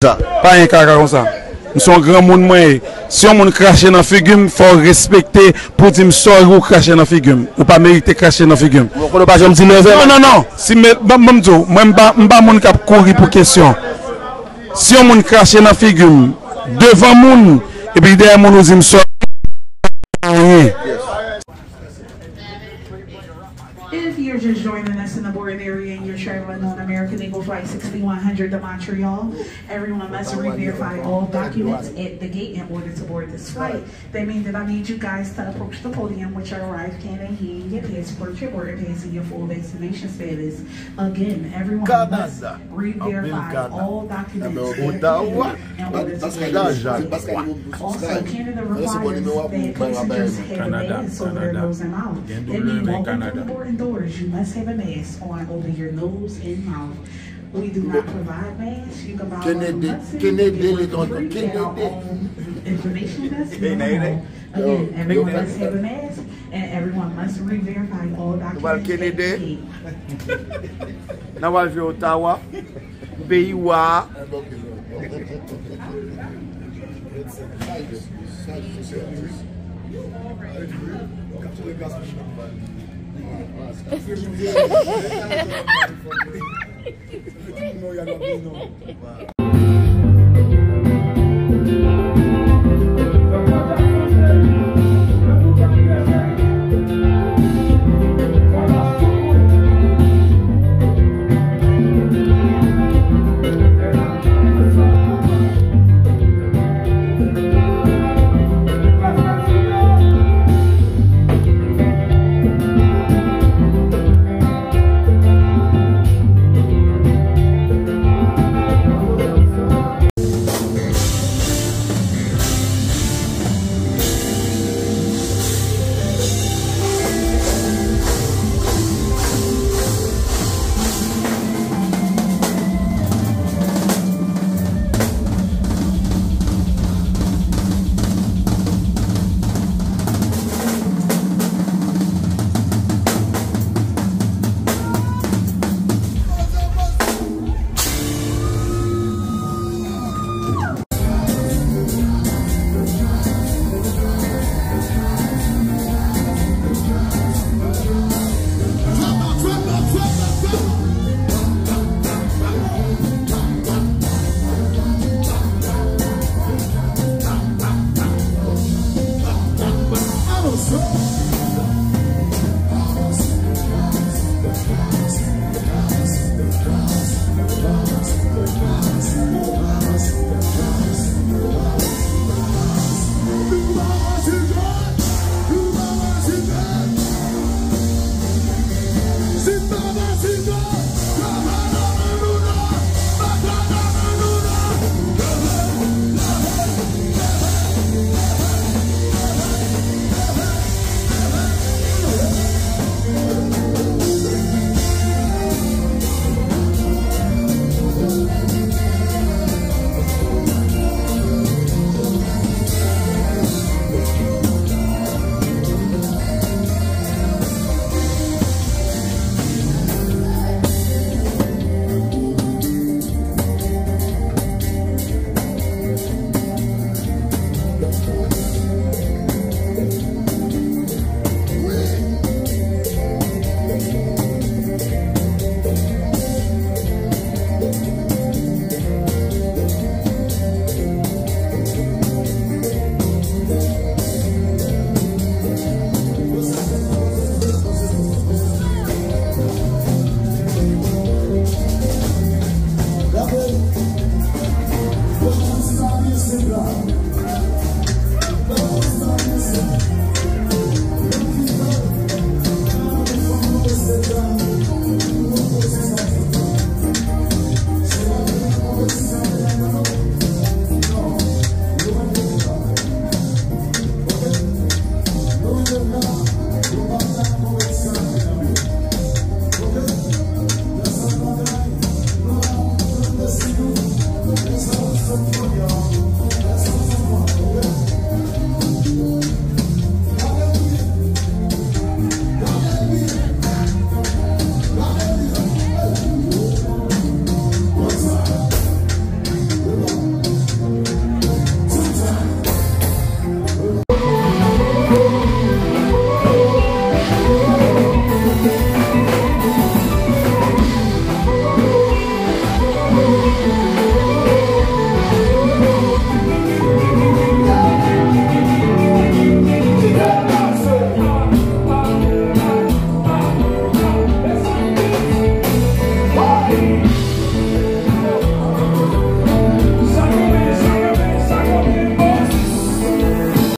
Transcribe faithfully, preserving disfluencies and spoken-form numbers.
Pa gen kaka konsa. M se yon granmoun mwen ye. Si yon moun krache nan figi m, fò w respekte pou w di m sòri ou krache nan figi m. Ou pa merite krache nan figi m. Bon, kote w pa janm di nève. Non, non, non. Si me, ban, ban m di w, mwen m pa, m pa moun k ap kouri pou kesyon. Si yon moun krache nan figi m, devan moun, epi dèyè moun ou di m sòri, anyen. If you're just joining us in the boarding area and you're traveling on American Eagle Flight sixty-one hundred to Montreal, everyone must re-verify all documents at the gate in order to board this flight. That means that I need you guys to approach the podium with your arrive can in hand, your passport, your boarding pass, and your full vaccination status. Again, everyone must re-verify all documents at the gate in order to board this flight. Also, Canada requires that passengers have a mask over their nose and mouth. That means walking through the boarding doors, you must have a mask on over your nose and mouth. We do not provide masks. You can buy one from Hudson. If you want to drink at our own information desk, no. Again, everyone must have a mask and everyone must re-verify all documents at the gate. N ap al jwe Ottawa. Peyi wa a.